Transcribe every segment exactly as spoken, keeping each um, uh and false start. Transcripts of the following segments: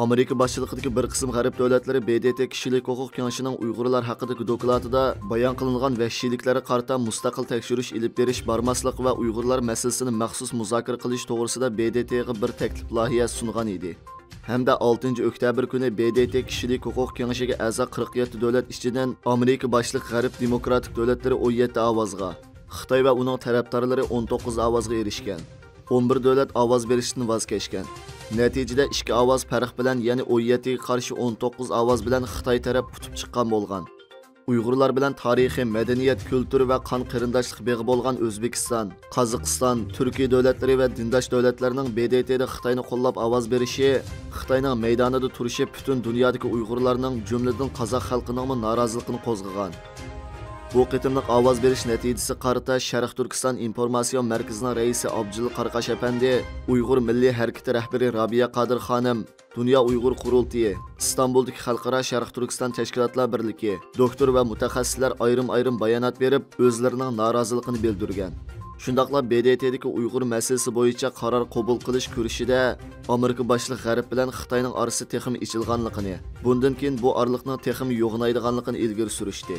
ئامېرىكا باشچىلىقىدىكى بىر قىسىم غەرب دۆلەتلىرى ب د ت كىشىلىك ھوقۇق كېڭىشىنىڭ ئۇيغۇرلار ھەققىدىكى دوكلاتىدا بايان قىلىنغان ۋەھشىيلىكلەرگە قارىتا مۇستەقىل تەكشۈرۈش ئېلىپ بېرىش بارماسلىق ۋە ئۇيغۇرلار مەسىلىسىنى مەخسۇس مۇزاكىرە قىلىش توغرىسىدا ب د ت غا بىر تەكلىپ لايىھەسى سۇنغان ئىدى. ھەمدە ئالتىنچى ئۆكتەبىر كۈنى ب د ت كىشىلىك ھوقۇق كېڭىشىگە ئەزا قىرىق يەتتە دۆلەت ئىچىدىن ئامېرىكا باشلىق غەرب دېموكراتىك دۆلەتلىرى ئون يەتتە ئاۋازغا، خىتاي ۋە ئۇنىڭ تەرەپدارلىرى ئون توققۇز ئاۋازغا ئېرىشكەن. ئون بىر دۆلەت ئاۋاز بېرىشتىن ۋاز كەچكەن. نەتىجىدە ئىككى ئاۋاز پەرق بىلەن، يەنى ئون يەتتىگە قارشى ئون توققۇز ئاۋاز بىلەن خىتاي تەرەپ ئۇتۇپ چىققان بولغان. ئۇيغۇرلار بىلەن تارىخىي، مەدەنىيەت، كۈلتۈر ۋە قان قېرىنداشلىق بېغى بولغان ئۆزبېكىستان، قازاقىستان، تۈركىيە دۆلەتلىرى ۋە دىنداش دۆلەتلەرنىڭ ب د ت دا خىتاينى قوللاپ ئاۋاز بېرىشى، خىتاينىڭ مەيدانىدا تۇرۇشى پۈتۈن دۇنيادىكى ئۇيغۇرلارنىڭ، جۈملىدىن قازاق خەلقىنىڭمۇ نارازىلىقىنى قوزغىغان. بۇ قېتىملىق ئاۋاز بېرىش نەتىجىسىگە قارىتا شەرق تۈركىستان ئىنفورماتسىيە مەركىزىنىڭ رەئىسى ئابجىلىل قاراقاش ئەپەندى، ئۇيغۇر مىللىي ھەرىكىتى رەھبىرى رابىيە قادىر خانىم، دۇنيا ئۇيغۇر قۇرۇلتىيى، ئىستانبۇلدىكى خەلقئارا شەرق تۈركىستان تەشكىلاتلار بىرلىكى، دوكتور ۋە مۇتەخەسسىسلەر ئايرىم-ئايرىم بايانات بېرىپ، ئۆزلىرىنىڭ نارازىلىقىنى بىلدۈرگەن. شۇنداقلا ب د ت دىكى ئۇيغۇر مەسىلىسى بويىچە قارار قوبۇل قىلىش كۈرىشىدە ئامېرىكا باشلىق غەرب بىلەن خىتاينىڭ ئارىسى تېخىمۇ ئېچىلغانلىقىنى، بۇندىن كېيىن بۇ ئارىلىقنىڭ تېخىمۇ يوغىنايدىغانلىقىنى ئىلگىرى سۈرۈشتى.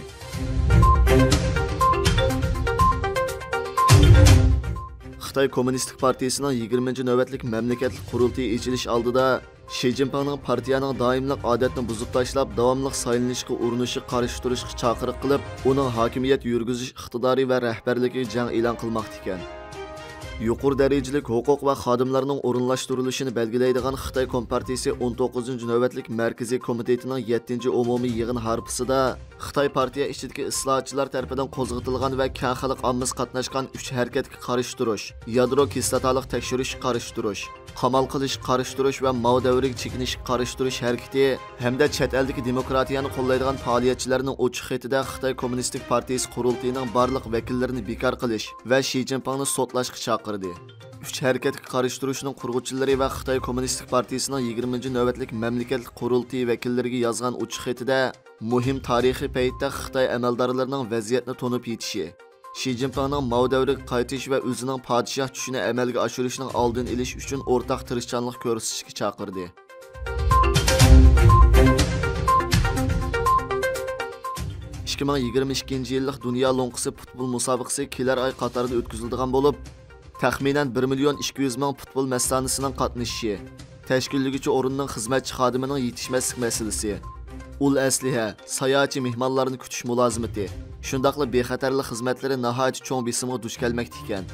خىتاي كوممۇنىستىك پارتىيىسىنىڭ يىگىرمىنچى نۆۋەتلىك مەملىكەتلىك قۇرۇلتىيى ئېچىلىش ئالدىدا شى جىنپىڭنىڭ پارتىيەنىڭ دائىملىق ئادەتنى بۇزۇپ تاشلاپ، داۋاملىق سايلىنىشقا ئۇرۇنۇشىغا قارشى تۇرۇشقا چاقىرىق قىلىپ، ئۇنىڭ ھاكىمىيەت يۈرگۈزۈش ئىقتىدارى ۋە رەھبەرلىكىگە جەڭ ئېلان قىلماقتا ئىكەن. يۇقىرى دەرىجىلىك ھوقۇق ۋە خادىملارنىڭ ئورۇنلاشتۇرۇلۇشىنى بەلگىلەيدىغان خىتاي كومپارتىيىسى ئون توققۇزىنچى نۆۋەتلىك مەركىزىي كومىتېتىنىڭ يەتتىنچى ئومۇمىي يىغىن ھارپىسىدا خىتاي پارتىيە ئىچىدىكى ئىسلاھاتچىلار تەرىپىدىن قوزغىتىلغان ۋە كەڭ خەلق ئاممىسى قاتناشقان ئۈچ ھەرىكەتكە قارشى تۇرۇش، يادرو كىسلاتالىق تەكشۈرۈشكە قارشى تۇرۇش، قامال قىلىشقا قارشى تۇرۇش ۋە ماۋ دەۋرىگە چېكىنىشكە قارشى تۇرۇش ھەرىكىتى ھەمدە چەت ئەلدىكى دېموكراتىيەنى قوللايدىغان پائالىيەتچىلەرنىڭ ئوچۇق خېتىدە خىتاي كوممۇنىستىك پارتىيىسى قۇرۇلتىيىنىڭ بارلىق ۋەكىللىرىنى بىكار قىلىش ۋە شى جىنپىڭنى سوتلاشقا چاقىردى. ئۈچ ھەرىكەتكە قارشى تۇرۇشنىڭ قۇرغۇچىلىرى ۋە خىتاي كوممۇنىستىك پارتىيىسىنىڭ يىگىرمىنچى نۆۋەتلىك مەملىكەتلىك قۇرۇلتىيى ۋەكىللىرىگە يازغان ئوچۇق خېتىدە، مۇھىم تارىخىي پەيتتە خىتاي ئەمەلدارلىرىنىڭ ۋەزىيەتنى تونۇپ يېتىشى، شى جىنپىڭنىڭ ماۋ دەۋرىگە قايتىش ۋە ئۆزىنىڭ پادىشاھ چۈشىنى ئەمەلگە ئاشۇرۇشنىڭ ئالدىنى ئېلىش ئۈچۈن ئورتاق تىرىشچانلىق كۆرسىتىشكە چاقىردى. ئىككى مىڭ يىگىرمە ئىككىنچى يىللىق دۇنيا لوڭقىسى پۇتبول مۇسابىقىسى كېلەر ئاي قاتاردا ئۆتكۈزۈلىدىغان بولۇپ، تەخمىنەن بىر مىليون ئىككى يۈز مىڭ پۇتبول مەستانىسىنىڭ قاتنىشىشى، تەشكىللىگۈچى ئورۇننىڭ خىزمەتچى خادىمىنىڭ يېتىشمەسلىك مەسىلىسى، ئۇل ئەسلىھە، ساياھەتچى مېھمانلارنى كۈتۈش مۇلازىمىتى، شۇنداقلا بىخەتەرلىك خىزمەتلىرى ناھايىتى چوڭ بېسىمغا دۇچ كەلمەكتە ئىكەن.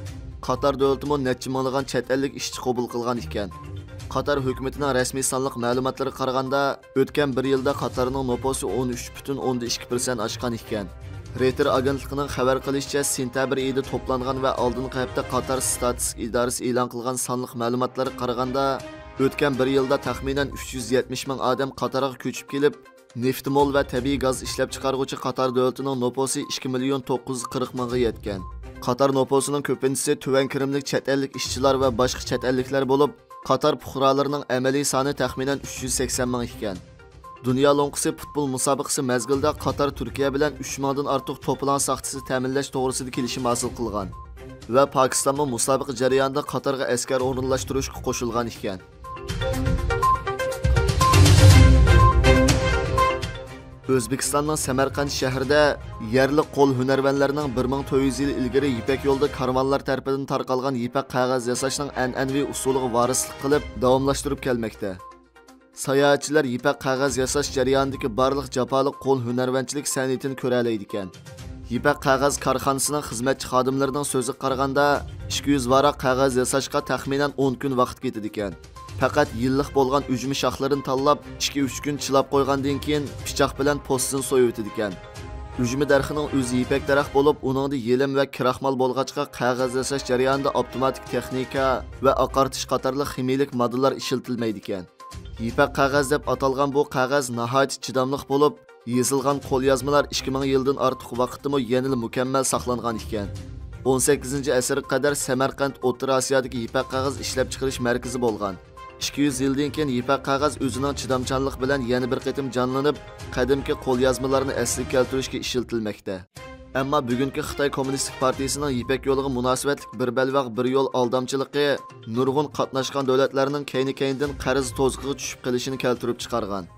قاتار دۆلىتىمۇ نەچچە مىڭلىغان چەت ئەللىك ئىشچى قوبۇل قىلغان ئىكەن. قاتار ھۆكۈمىتىنىڭ رەسمىي سانلىق مەلۇماتلىرىغا قارىغاندا، ئۆتكەن بىر يىلدا قاتارنىڭ نوپۇسى ئون ئۈچ پۈتۈن ئوندىن ئىككى پىرسەنت ئاشقان ئىكەن. رېيتېر ئاگېنتلىقىنىڭ خەۋەر قىلىشىچە، سېنتەبىر ئېيىدا توپلانغان ۋە ئالدىنقى ھەپتە قاتار ستاتىستىكا ئىدارىسى ئېلان قىلغان سانلىق مەلۇماتلارغا قارىغاندا، ئۆتكەن بىر يىلدا تەخمىنەن ئۈچ يۈز يەتمىش مىڭ ئادەم قاتارغا كۆچۈپ كېلىپ، نېفىتمول ۋە تەبىئىي گاز ئىشلەپچىقارغۇچى قاتار دۆلىتىنىڭ نوپۇسى ئىككى مىليون توققۇز يۈز قىرىق مىڭغا يەتكەن. قاتار نوپۇسىنىڭ كۆپىنچىسى تۆۋەن كىرىملىك چەت ئەللىك ئىشچىلار ۋە باشقا چەت ئەللىكلەر بولۇپ، قاتار پۇقرالىرىنىڭ ئەمەلىي سانى تەخمىنەن ئۈچ يۈز سەكسەن مىڭ ئىكەن. دۇنيا لوڭقىسى پۇتبول مۇسابىقىسى مەزگىلىدە قاتار تۈركىيە بىلەن ئۈچ مىڭدىن ئارتۇق توپىلاڭ ساختىسى تەمىنلەش توغرىسىدا كېلىشىم ھاسىل قىلغان ۋە پاكىستانمۇ مۇسابىقە جەريانىدا قاتارغا ئەسكەر ئورۇنلاشتۇرۇشقا قوشۇلغان ئىكەن. ئۆزبېكىستاننىڭ سەمەرقەنت شەھىرىدە يەرلىك قول ھۈنەرۋەنلەرنىڭ بىر مىڭ تۆت يۈز يىل ئىلگىرى يىپەك يولىدا كارۋانلار تەرىپىدىن تارقالغان يىپەك قەغەز ياساشنىڭ ئەنئەنىۋى ئۇسۇلىغا ۋارىسلىق قىلىپ داۋاملاشتۇرۇپ كەلمەكتە. ساياھەتچىلەر يىپەك قەغەز ياساش جەريانىدىكى بارلىق جاپالىق قول ھۈنەرۋەنچىلىك سەنئىتىنى كۆرەلەيدىكەن. يىپەك قەغەز كارخانىسىنىڭ خىزمەتچى خادىملىرىنىڭ سۆزىگە قارىغاندا، ئىككى يۈز ۋاراق قەغەز ياساشقا تەخمىنەن ئون كۈن ۋاقىت كېتىدىكەن. پەقەت يىللىق بولغان ئۈجمە شاخلىرىنى تاللاپ، ئىككى ئۈچ كۈن چىلاپ قويغاندىن كېيىن، پىچاق بىلەن پوستىنى سويۇۋېتىدىكەن. ئۈجمە دەرىخىنىڭ ئۆزى يىپەك دەرەخ بولۇپ، ئۇنىڭدا يېلىم ۋە كىراخمال بولغاچقا، قەغەز ياساش جەريانىدا ئاپتوماتىك تېخنىكا ۋە ئاقارتىش قاتارلىق خىمىيىلىك ماددىلار ئىشلىتىلمەيدىكەن. يىپەك قەغەز دەپ ئاتالغان بۇ قەغەز ناھايىتى چىداملىق بولۇپ، يېزىلغان قوليازمىلار ئىككى مىڭ يىلدىن ئارتۇق ۋاقىتتىمۇ يەنىلا مۇكەممەل ساقلانغان ئىكەن. ئون سەككىزىنچى ئەسىرگە قەدەر سەمەرقەنت ئوتتۇرا ئاسىيادىكى يىپەك قەغەز ئىشلەپچىقىرىش مەركىزى بولغان. ئىككى يۈز يىلدىن كېيىن يىپەك قەغەز ئۆزىنىڭ چىدامچانلىقى بىلەن يەنە بىر قېتىم جانلىنىپ، قەدىمكى قوليازمىلارنى ئەسلىگە كەلتۈرۈشكە ئىشلىتىلمەكتە. ئەمما بۈگۈنكى خىتاي كوممۇنىستىك پارتىيىسىنىڭ يىپەك يولىغا مۇناسىۋەتلىك بىر بەلباغ بىر يول ئالدامچىلىقى نۇرغۇن قاتناشقان دۆلەتلەرنىڭ كەينى-كەينىدىن قەرز توزۇقىغا چۈشۈپ قېلىشىنى كەلتۈرۈپ چىقارغان.